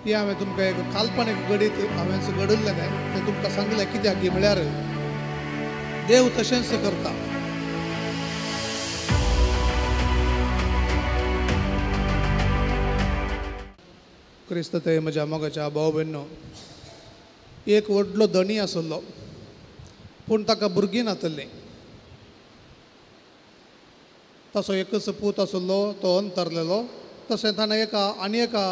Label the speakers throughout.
Speaker 1: हें हांवें तुमकां एक काल्पनीक घडीत हांवें घडिल्लें तें तुमकां सांगलें. कित्याक म्हळ्यार देव तशेंच करता. क्रिस्त ते म्हज्या मोगाच्या भाव भयणो, एक व्हडलो धनी आसलो पूण ताका भुरगीं नातल्लीं. तसो एकच पूत आसलो तो अंतरलेलो. तशें ताणें एका आनी एका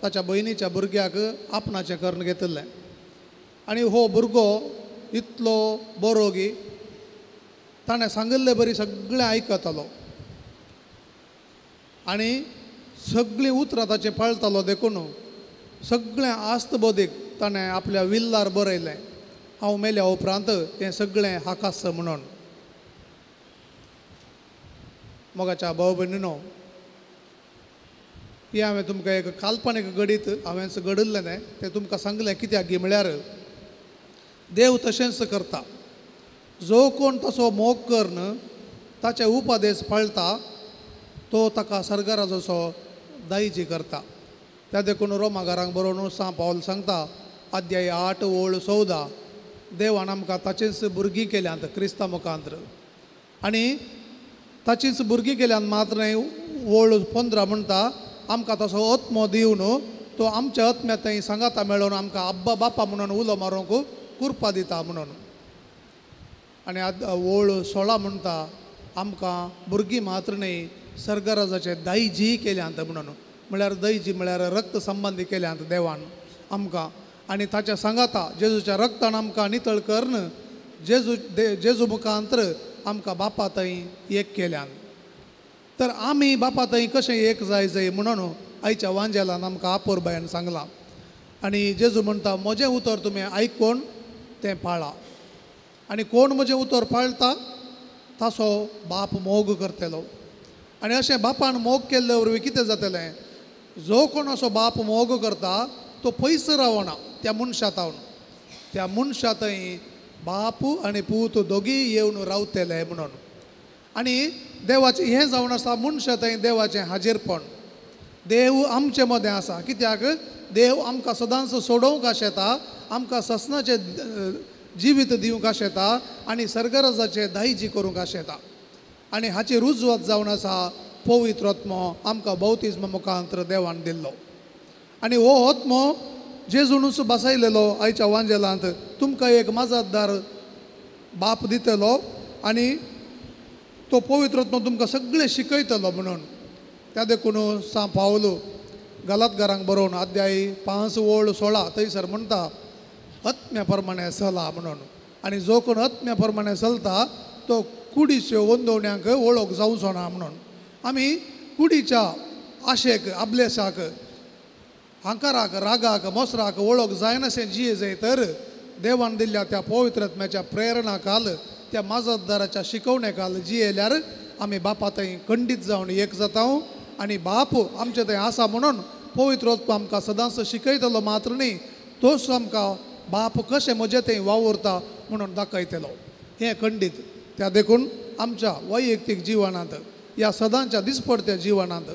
Speaker 1: ताच्या भयणीच्या भुरग्याक आपणाचें करून घेतिल्लें. आनी हो भुरगो इतलो बरो की ताणें सांगिल्ले बरी सगळें आयकतालो आनी सगळीं उतरां ताचें पाळतालो. देखून सगळें आस्त बोधीक ताणें आपल्या विल्लार बरयलें, हांव मेल्या उपरांत हें सगळें हाकास म्हणून. मोगाच्या भाव भयणीनो, हें हांवें तुमकां एक काल्पनीक घडीत हांवें घडिल्लें तें तुमकां सांगलें. कित्याक म्हळ्यार देव तशेंच करता. जो कोण तसो मोग करून ताचे उपदेश पाळता तो ताका सर्गराजाचो दायजी करता. त्या देखून रोमागारांक बरोवन सां पावल सांगता, अध्याय 8 ओळ 14, देवान आमकां ताचीच भुरगीं केल्यांत क्रिस्ता मुखांत्र. आनी ताचीच भुरगीं केल्यान मात्र न्हय, ओळ 15 म्हणटा आमकां तसो आत्मो दिवन तो आमच्या आत्म्या थंय सांगाता मेळोवन आमकां आब्बा बापा म्हणून उलो मारूंक कुरपा दिता म्हणून. आनी ओळ 16 म्हणटा आमकां भुरगीं मात्र न्हय सर्गराजाचे दायजी केल्यांत म्हणून. म्हळ्यार दायजी म्हळ्यार रक्त संबंदी केल्यांत देवान आमकां. आनी ताच्या सांगाता जेजूच्या रक्तान आमकां नितळ करून जेजू जेजू मुखांत्र आमकां बापा थंय एक केल्यान. तर आमी बापा थंय कशें एक जाय जाय म्हणून आयच्या वांजेलान आमकां आपोरबायन सांगलां. आनी जेजू म्हणटा म्हजें उतर तुमी आयकून तें पाळा. आनी कोण म्हजें उतर पाळता ताचो बाप मोग करतलो. आनी अशें बापान मोग केल्ले वरवीं कितें जातलें, जो कोण असो बाप मोग करता तो पयस रावना त्या मनशा तावन. त्या मनशा थंय बाप आनी पूत दोगीय येवन रावतले म्हणून. आनी देवाचें हें जावन आसा मनशा थंय देवाचें हाजीरपण. देव आमचे मदें आसा. कित्याक देव आमकां सदांच सोडोवंक आशेता, आमकां ससनाचें जिवीत दिवंक आशेता आनी सर्गराजाचें दायजी करूंक आशेता. आनी हाची रुजवात जावन आसा पवित्र आत्मो आमकां बौतिज्म मुखांत्र देवान दिल्लो. आनी हो आत्मो जेजूनच बसयलेलो आयच्या वांजेलांत तुमकां एक माजतदार बाप दितलो आनी तो पवित्र आत्मो तुमकां सगळें शिकयतलो म्हणून. त्या देखून सां पावलो गलातगारांक बरोवन अध्याय 5 ओळ 16 थंयसर म्हणटा आत्म्या प्रमाणे चला म्हणून. आनी जो कोण आत्म्या प्रमाणे चलता तो कुडीच्यो वंदवण्यांक वळख जावचो ना म्हणून. आमी कुडीच्या आशेक, अब्लेसाक, हांकाराक, रागाक, मोसराक वळख जायनाशें जिये जाय तर देवान दिल्ल्या त्या पवित्र आत्म्याच्या प्रेरणा काल त्या माजतदाराच्या शिकवणे काल जियेल्यार आमी बापा थंय खंडीत जावन एक जाता. आनी बाप आमचे थंय आसा म्हणून पवित्र आत्मो आमकां सदांच शिकयतलो मात्र न्ही, तोच आमकां बाप कशें म्हजे थंय वावुरता म्हणून दाखयतलो. हें खंडीत. त्या देखून आमच्या वैयक्तीक जिवनांत ह्या सदांच्या दिसपडत्या जिवनांत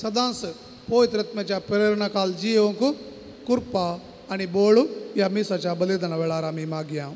Speaker 1: सदांच पवित्र आत्म्याच्या प्रेरणा काल जियोवंक कृपा आनी बोळ ह्या मिसाच्या बलिदाना वेळार आमी मागया.